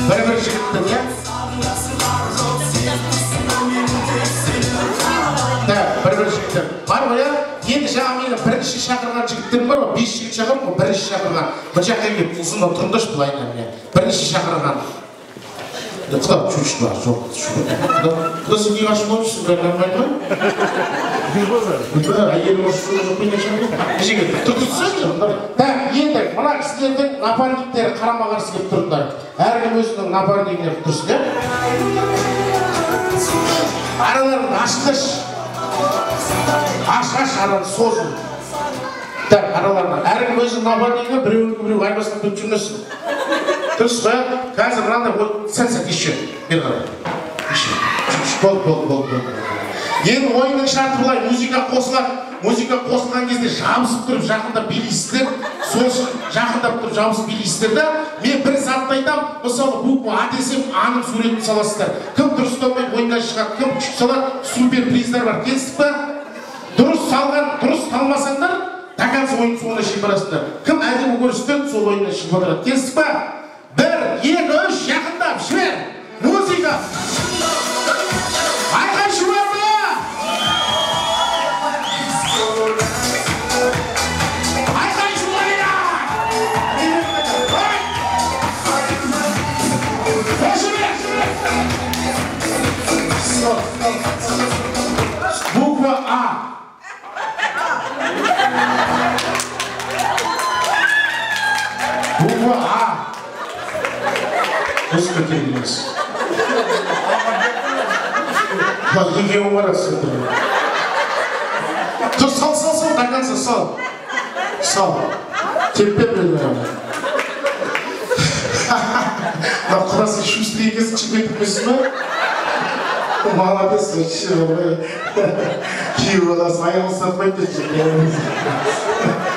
Бір-бір жігіттің, иә? Так, бір-бір жігіттер. Бар ғой, иә? Енді жаңа мені бірінші шақырған жігіттерім бар ғой, 5 жігіт шақырдым ғой, бірінші шақырған. Бір жаққа келіп ұзыннан тұрыңдаршы былай міне. Бірінші шақырған. Құда, чуть-чуть бар, жоқ. Құда, құда сен неге ашуланып жүрсің, бәрі нормально ма? Әйелім ұрысып жоқ пе не шақырды? Жігіт, тұрсаңшы. Так, енді мына кісілердің напарниктері қарама-қарсы келіп тұрыңдар. Әркім өзінің напарнигіне тұрсын, иә? Араларын ашыңдаршы. Аш, араны созын. Так, араларына. Әркім өзінің напарнигіне біреуінікі біреу айбастап кетіп жүрмесін. Дұрыс па? Қазір мынандай сәт-сәт еще. Бері қарай. Еще. Болды. Енді ойынның шарты былай, музыка қосылады. Музыка қосылған кезде жабысып тұрып жақындап билейсіздер. Сосын жақындап тұрып жабысып билейсіздер да, мен бір затты айтам, мысалы буква А десем, А-ның суретін саласыздар. Кім дұрыс салмай ойыннан шығады, кім күшті салады, супер приздар бар. Келістік па? Дұрыс салған, дұрыс салмасаңдар, до конца ойын соңына шейін барасыңдар. Кім әдемі көрсетеді, сол ойыннан шығып отырады. Келістік па? 1, 2, 3, жақындап, жібер! Музыка! Айқай шу бар ма? Айқай шу бар ма? Буква А. Буква А. Музыка керек емес. Екеуің барасың. Тұр, сал, сал, сал, до конца сал. Сал. Теппе біреуді. Мына құда сен шустрый екенсің, шығып кетіп ба? Молодец, вообще. Күйеу баласы аяғын ұстатпайды деп.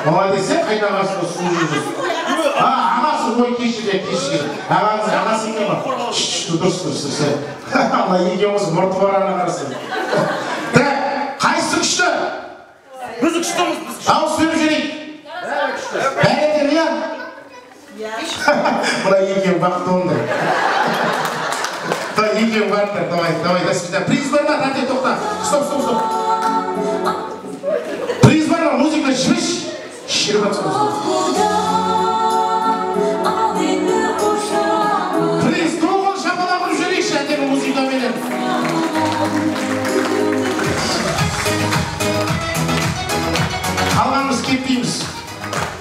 Молодец, қайнағасына су жүрсің. Ағасы, ой, кешір, кешір. Ағаңыз, ағасы екен ба? Дұрыс, дұрыс, дұрыс. Ана екеуміз мұрты бар ана қарасың. Так, қайсысы күшті? Біз күштіміз, біз күшті. Дауыс беріп жіберейік. Бәрі күшті. Бәрі екен, иә? Мына екеуі бақытты болыңдар. Давай, екеуі барыңдар, давай, давай, до свидания. Приз бар ма? Тәте, тоқта. Стоп, стоп, стоп. Приз бар ма? Музыка жіберші. Шіріп атсың. Приз, тоғын шапалақ ұрып жіберейікші әдемі музыкаменен. Қалғанымыз кетпейміз.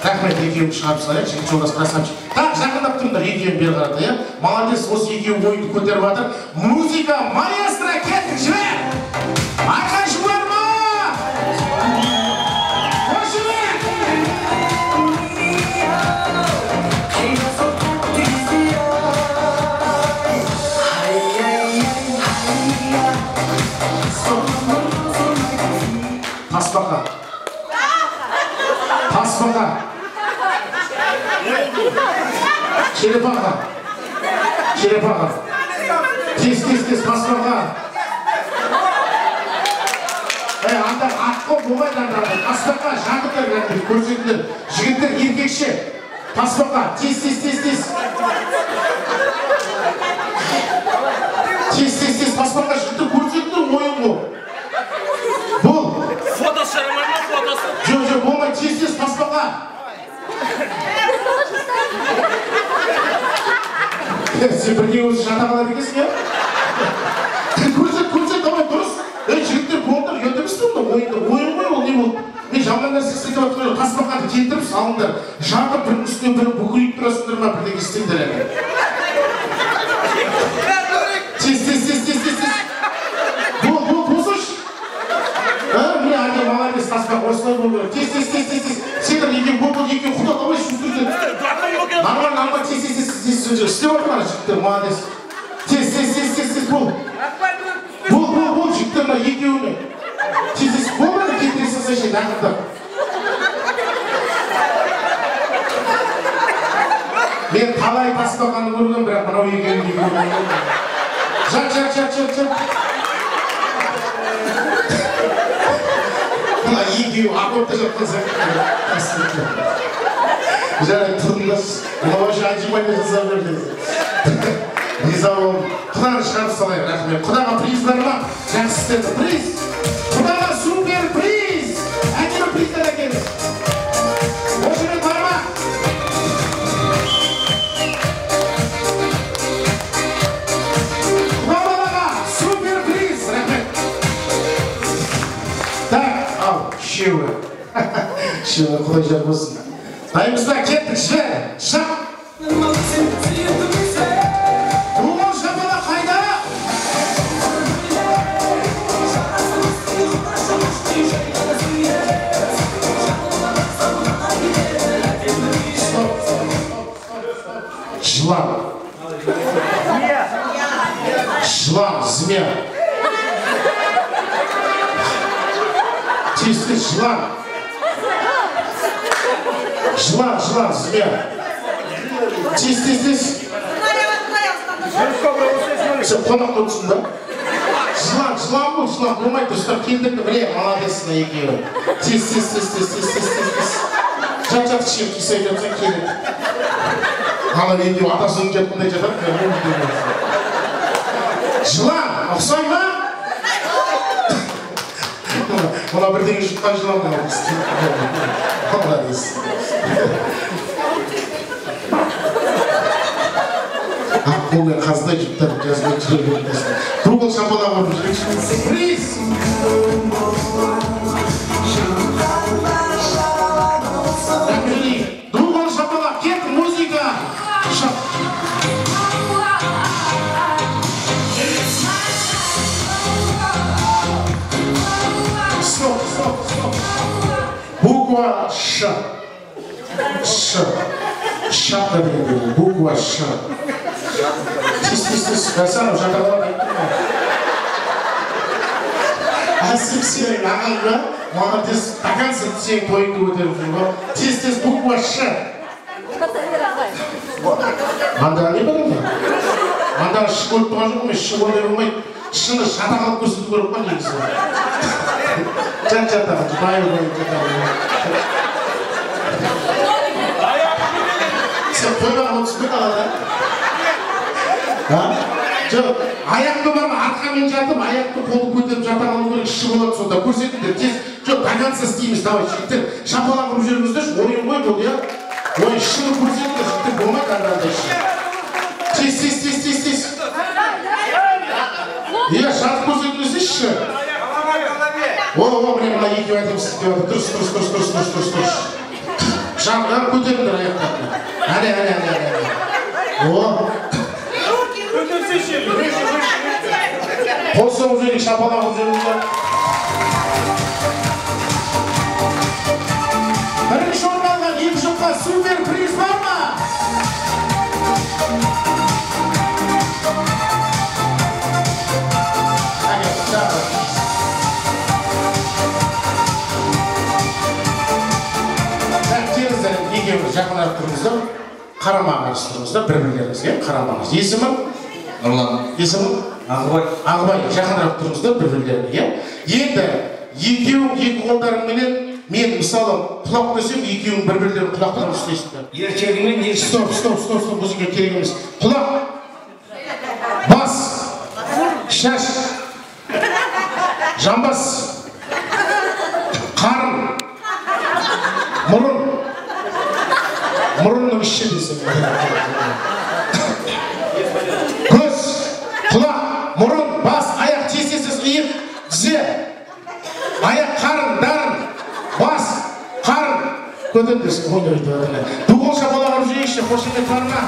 Рахмет, екеуін шығарып салайық, жігіт жолдас красавчик. Так, жақындап тұрыңдар, екеуін бері қарата, иә? Молодец, осы екеуі ойынды көтеріп жатыр. Музыка, маэстро, кеттік, жібер! Айқай шу бар ма? Қошемет! Тасбақа. Тасбақа. Черепаха. Черепаха. Тез, тез, тез, тасбақа. Ей, анда ат қой болмайды анда. Тасбақа, жатыңдар, кәдімгі, көрсетіңдер. Жігіттер еркекше. Тасбақа, тез, тез, тез, тез. Тез, тез, тез, тасбақа, жігіттер көрсетіңдер, ойын ғой. Бол. Фотосы жарамай ма, фотосы? Жоқ, жоқ, болмайды, тез, тез, тасбақа. Сен бірге өзі жата қалады екенсің, иә? Көрсет, көрсет, давай, дұрыс. Ей, жігіттер, болыңдар, ұят емес пе онда ойынды? Ойын ғой ол, не болды? Мен жаман нәрсе істетіп жатқан жоқ. Тасбақаны келтіріп салыңдар. Жатып бірінің үстіне бірі бүкірейіп тұрасыңдар ма, бірдеңе істеңдер әлі. Тез, тез, тез, тез, тез, тез. Бол, бол, болсайшы. Міне, әне, молодец, тасбақа осылай болу керек. Тез, тез, тез, тез, тез. Сендер екеуің бол, бол, екеуің құда, давай, шустрый. Нормально, нормально, тез, тез, тез, тез, тез, істеп отыр ана жігіттер, молодец. Тез, тез, тез, тез, тез, бол. Бол, бол, бол, жігіттер, мына екеуіне. Тез, тез, бол, мына кетіре салсайшы, ақырындап. Мен талай тасбақаны көргем, бірақ мынау екеуін де көргем. Жат, жат, жат, жат, жат. Мына екеуі окопта жатқан сияқты. Жарайды, тұрыңдаршы. Мына вообще отжимание жасап жүр. Риза болдым. Құданы шығарып салайық, рахмет. Құдаға приз бар ма? Жақсы істеді. Приз. Құдаға супер приз. Әдемі приздар әкелді. Қошемет бар ма? Құда балаға супер приз. Рахмет. Так, ал, үшеуі. Үшеуі, құдай жар болсын. Дайынбыз ба? Кеттік, жібер. Шақ. Оған шапалақ қайда? Стоп. Жылан. Жылан, змея. Тез, жылан. Жылан, жылан, змея. Тез, тез, тез. Сен қонақта отырсың ба? Жылан, жылан бұл, жылан болмайды, дұрыстап келдірді, міне, молодец мына екеуі. Тез, тез, тез, тез, тез, тез, тез, тез. Жат, жат, кішкене қисайып жатсаң келеді. Ана екеуі атасының жатқандай жатады, мен оны демеймін. Жылан, ұқсай ма? Мына бірдеңе жұтқан жылан мынау. Молодец. Ақ қолмен қаздай жұптап жазбай жүре бермесін. Google шапалақ ұрып жүрейікші. Приз! Google шапалақ, кет музыка! Шап! Стоп, стоп, стоп. Буква Ш. Ш. Шапка деген буква Ш. Тез, тез, тез. Гасанов, жатақалап айттым ғой. Әсіп сенің ағаң ба? Молодец. До конца сенің тойыңды көтеріп жүр ғой. Тез, тез, буква Ш. Анда не бар анда? Анда Ш көріп тұрған жоқ емес, Ш ондай болмайды. Шыны шатақ алып көрсету керек қой негізі. Жат жатақ, байы байы жатақ. Сен қоймаған отырсың ба далада? Жоқ, аяқты бар ма, арқамен жатып, аяқты қолды көтеріп жата қалу керек, шшы болады сонда. Көрсетіңдер, тез. Жоқ, до конца істейміз, давай, жігіттер. Шапалақ ұрып жүріңіздерші, ойын ғой бұл, иә? Ойын шыны көрсетіңдер, жігіттер, болмайды андай шын. Тез, тез, тез, тез, тез. Иә, жатып көрсетіңіздерші. О, о, міне мына екеуі әдемі істеп жатыр. Дұрыс, дұрыс, дұрыс, дұрыс, дұрыс, дұрыс, дұрыс. Жағынан көтеріңдер аяқтарына. Әне, әне, әне, әне. О. Қол соғып жіберейік, шапалақ ұрып жіберіңіздер. Бірінші орын алған екі жұпқа супер приз бар ма? Әне, тағы. Келіңіздер, екеуіңіз жақынырақ тұрыңыздар, қарама-қарсы тұрыңыздар, бір-бірлеріңізге қарама-қарсы. Есімің? Нұрлан. Есімің? Ағыбай. Ағыбай, жақынырақ тұрыңыздар бір-бірлеріне, иә? Енді екеуің екі қолдарыңменен, мен мысалы құлақ десем, екеуің бір-бірлерінің құлақтарын ұстайсыңдар. Еркегімен еркек. Стоп, стоп, стоп, стоп, музыка керек емес. Құлақ, бас, шаш, жамбас, қарын, мұрын, мұрынның іші десем. Көз, құлақ, мұрын, бас, аяқ, тез, тез, тез, иық, тізе, аяқ, қарын, дарын, бас, қарын. Көтеріңдер, ойнап өтіп жатыр. Ду қол шапалақ ұрып жіберейікші, қошемет бар ма?